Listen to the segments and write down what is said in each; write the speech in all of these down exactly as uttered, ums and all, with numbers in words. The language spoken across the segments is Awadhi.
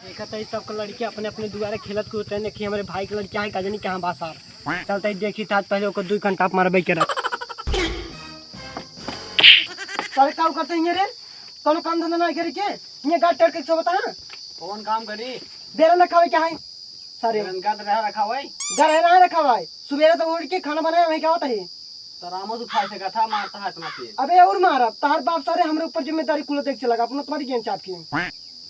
देखत है सबके लड़के अपने अपने दुआरे खेलत कूदत हैं, देखी हमरे भाई के लड़किया है, का जानी कहाँ बा सार। चलते ही देखी था, पहले ओकर दुई घंटा मारबे के रह। सारे का करते हैं रे? कौनो काम धंधा नहीं करे के? ये गाड़ टड़ के सोवत है? कौन काम करी? बेरा न खावे क्या है? सारे बेरन का तो रहा रखा भाई। घर है ना रखा भाई। सुबेरे तो उठ के खाना बनाया, वही क्या होता है? तो रामो से खाए सका था, मारता है इतना तेज। अबे और मारा, तार बाप सारे हमरे ऊपर जिम्मेदारी कुल देख चला, अपना तुम्हारी गेंद चाप के।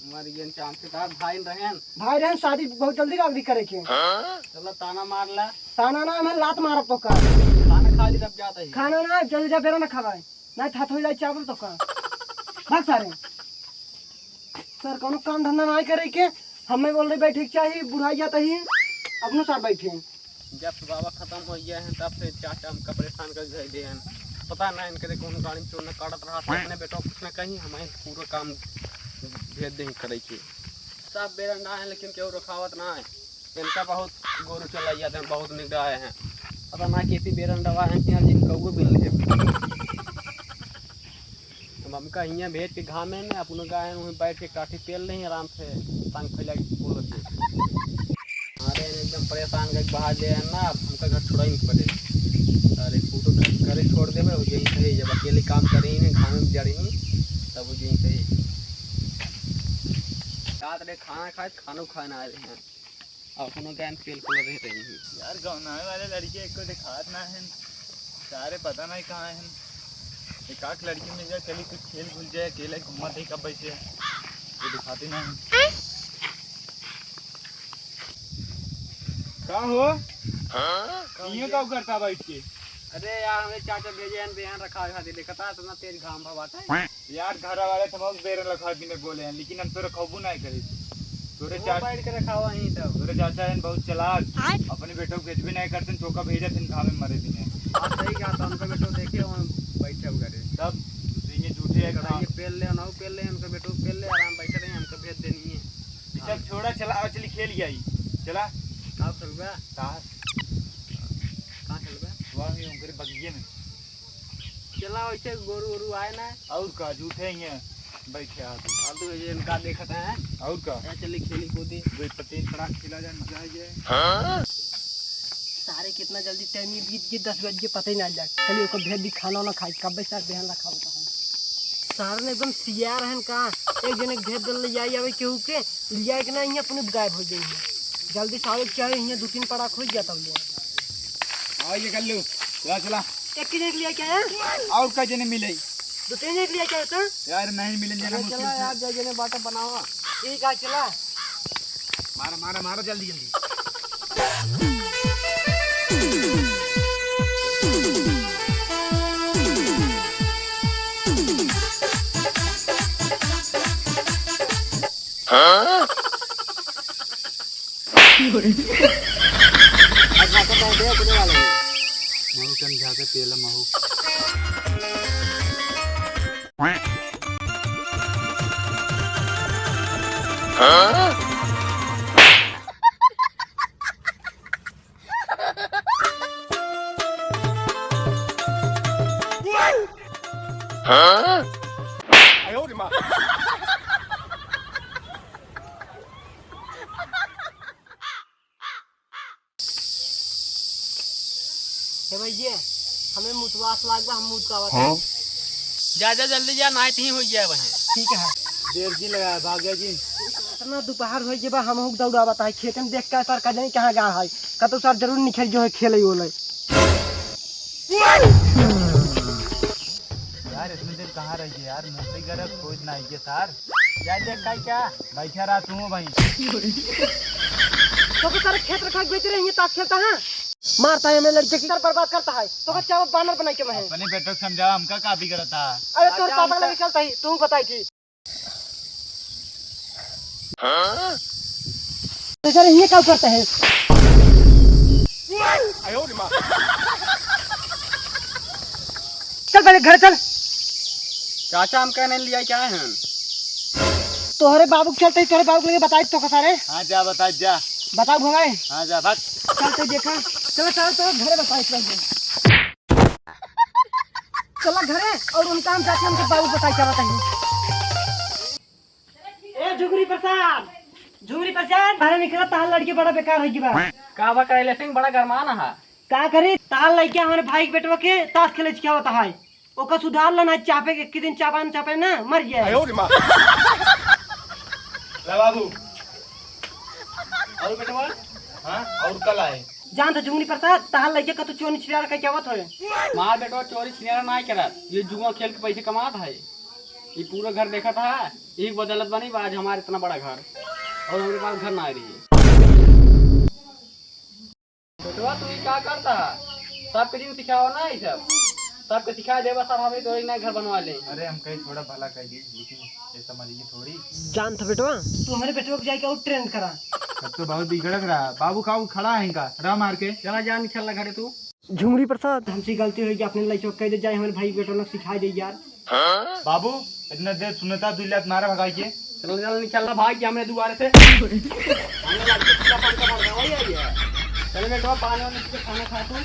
हमारी गेंद चाप के तार भाई रहन। भाई रहन, शादी बहुत जल्दी रात भी करे के। चला ताना मार ला। ताना ना, मैं लात मारब तो का। खाना खा ली तब जाता ही। खाना ना, जल्दी जा, बेरा ना खवाए, ना हाथ हो जाए चावल तो का। भाग सारे। सर, कौनो काम धंधा ना करे के, हमें बोल रहे बैठे के चाही, बुढ़ाई जाता ही, अपनो साथ बैठे। जब बाबा खत्म हो गया है, तब से चाचा हमका परेशान कर धर दे हैं। पता ना इनके कौन गाड़ी चोर न काटत रहा, तो अपने बेटा कुछ ना कहीं, हमें पूरा काम भेज दे करे के। सब बेरंडा है, लेकिन केहू रखावत ना है। इनका बहुत गोरू चला जाते हैं, बहुत निगराए हैं। पता ना खेती बेरंडवा है कि आज इनका वो बिल है। अब हमका हियाँ भेज के घामे में, अपनो गाय वहीं बैठ के काठी पेल रही आराम से, टांग फैला के बोलत है। अरे एकदम परेशान करके बाहर दे है ना, अब हमका घर छोड़ा ही नहीं पड़े। अरे फोटो घर, घरे छोड़ देबे, हो जाई सही, जब अकेले काम करी ने, घामे में जड़ी नहीं, तब हो जाई सही। रात रे खाना खाए, खानो खाए ना आए हैं। अपनो गायन पेल कुल रह रही है। यार, गौनावे वाले लड़के एक को दिखात ना है, सारे पता नहीं कहाँ हैं। एक आख लड़की मिल जाए, चली कुछ खेल घुल जाए, अकेले घूमत है कब से, ये दिखाते ना है। का हो? हाँ? ये का करता बैठ के? अरे यार, हमें चाचा भेजे हैं, बेहन रखा खातिर, देखता है, इतना तेज घाम भा बाटे। यार, घर वाले तो बहुत बेर लखा दिने बोले हैं, लेकिन हम तो रखबो नहीं करे। तोरे वो चाचा, बैठ के रखावा ही तब। तोरे चाचा हैं बहुत चालाक, आय। अपने बेटो को भेजबे नहीं करते, चौका भेजत हैं घामे मरे दिने। हाँ, सही कहा, तो उनका बेटो देखे वहाँ बैठे हुए करे। तब ये झूठे हैं, कढ़ाई हाँ। ये पेल ले, ना पेल ले, उनका बेटो पेल ले, आराम बैठे रहे, हमको भेज देनी है। ये सब छोड़ा, चला, आओ, चली खेल गया ही। चला। आओ, चल बा। कहाँ? कहाँ चल बा? वहाँ ही उनके बगिए में। चला, वैसे गोरू वोरू आए ना। और का, झूठे ही हैं, बैठे हाथ। फालतू में ये इनका देखत हैं। और का? ए, चली खेली कूदी। दो पत्ती सड़क खिला जाए, मजा आ जाए। हाँ? सारे कितना जल्दी टाइम ये बीत गए, दस बज गए, पता ही ना लग। चलिए, ओकर भेज दी, खाना वाना खाई, कब से बेहन रखा होता है। सारे ने एकदम सिया रहन का, एक जने के भेज दल ले आई आवे केहू के, लिया के ना, यहाँ अपने गायब हो जाई है। जल्दी से आवे के चाहे, यहाँ दो तीन पड़ाक हो जाता ले। हाँ, ये कर लो, चला, चला। एक ही जने के लिए क्या है? और का जने मिले? दो तीन जने के लिए क्या होता है? यार, नहीं मिले जना अरे मुश्किल चला से। यार, जो जने बाटा बनावा। ठीक है, चला। मारा, मारा, मारा, जल्दी, जल्दी। हाँ? अब भाषा कह दे, अपने वाले में। महू समझा के तेल महू। हाँ? हाँ? हे भैया, हमें मुतवास लाग बा, हम मुत का आवत हाँ? हैं। जा, जा, जल्दी जा, नाइट ही हो गया वहीं। ठीक है। देर जी लगा, भाग गया जी। इतना दोपहर हो गया बा, हम हुक दौड़ा बताए, खेत में देख के सर का जानी कहाँ गया है, का तो सर जरूर निकल जो है खेले वो ले। यार, इतने देर कहाँ रह गए यार, मुझसे गरज खोज ना आइए सर। क्या देख का क्या? बैठा रहा तू भाई। तो के सारे खेत रखा बेच रहे हैं, ताश खेलता है, मारता है हमें लड़के की, सर बर्बाद करता है, तो के चावल बानर बनाई के मैं। अपने बेटो को समझावा, हमका का बिगड़ता? अरे तोर चाचा पापा लगे चलता ही, तू बताई थी। तो सर ये क्या करता है? चल पहले घर चल। चाचा, हम कहने लिया क्या है? तोहरे बाबू के चलते ही तोहरे बाबू के लगे बताई तो का सारे। हाँ, जा बता, जा। बताओ भगाए। हाँ, जा, भाग। चलते देखा। चलो, चलो, चलो, घरे बताई तो। चला घरे और उनका हम जाके उनके बाबू बताई क्या बताई। ए जुगरी प्रसाद, झुमरी प्रसाद, बाहर निकला, तहार लड़के बड़ा बेकार होइ गइ बा। का बा करैले सिंह, बड़ा गरमान हा। का करी, तहार लड़के हमरे भाई के बेटवा के ताश खेले सिखावत है। ओका सुधार ला ना, चापे के, एक दिन चापा न चापे ना, मर जाए। ला बाबू। और बेटवा? हाँ, और कल आए। जानत ह झुमरी प्रसाद, तहार लड़के का तो चोरी छिनारा कइ के आवत होए। मार बेटवा, चोरी छिनारा नाहीं करत, ये जुआ खेल के पैसे कमात है। ये पूरा घर देखत है, एक बदौलत बनी बा आज हमार इतना बड़ा घर और हमरे पास घर ना रही। बेटवा, तू ये का करता है? सबके जिन सिखावा ना ये सब, सबके सिखा देबा, सब हमरे तोरे ना घर बनवा ले। अरे, हम कहीं थोड़ा भला कह दी, लेकिन ये समझिए थोड़ी। जानत ह बेटवा, तू हमरे बेटवा के जाके और ट्रेंड करा। अब तो बहुत बिगड़त रहा। बाबू का वो खड़ा है इनका, रह मार के। चला जा, निकल घरे तू। झुमरी प्रसाद, हमसे गलती होइ गइ, अपने लइका कह दे जाए, हमरे भाई बेटवा लोग सिखाइ दे यार। बाबू, इतना देर सुनता, दुइ लात मारा भगाई के। चल, चल, निकल ना भाई, कि हमरे दुआरे से। हमरे लाग के पूरा पंखा भर गया, वही आई है। चल बेटवा, पानी वानी पी के खाना खा तू।